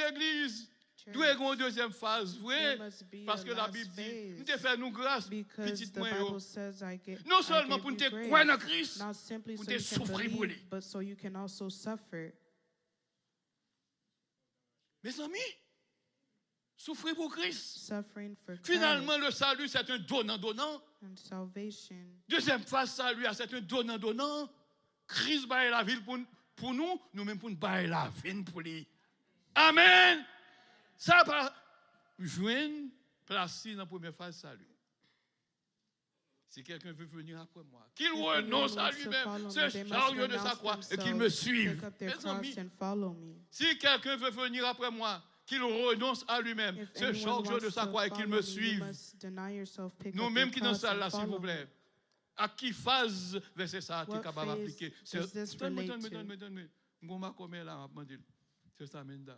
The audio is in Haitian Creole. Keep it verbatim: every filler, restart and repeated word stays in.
Legliz dwe gen yon dezyèm faz vre, paske Labib di, "M te fè nou gras, pitit mwen yo." Non sèlman pou n te kwè nan Kris, pou n te soufri pou li. Mezanmi, soufri pou Kris. Finalman, le salut, c'est un donnant-donnant. Dezyèm faz salut a, c'est un donnant-donnant. Kris bay lavi l pou, pou nou, nou menm pou n bay lavi n pou li. Amèn. Sa pa jwenn plas li nan premye faz salut. Si quelqu'un veut venir après moi, qu'il renonce à lui-même, se charge de sa croix et qu'il me suive. Mezanmi, si quelqu'un veut venir après moi, qu'il renonce à lui-même, se charge de sa croix et qu'il me suive. Nou menm ki nan sal la, silvouplè, ak ki faz vèsè sa a te kapab aplike? Tann mwen, tann mwen, tann mwen, tann mwen. M gon makòmè la, m ap mande l. Sè Saminda.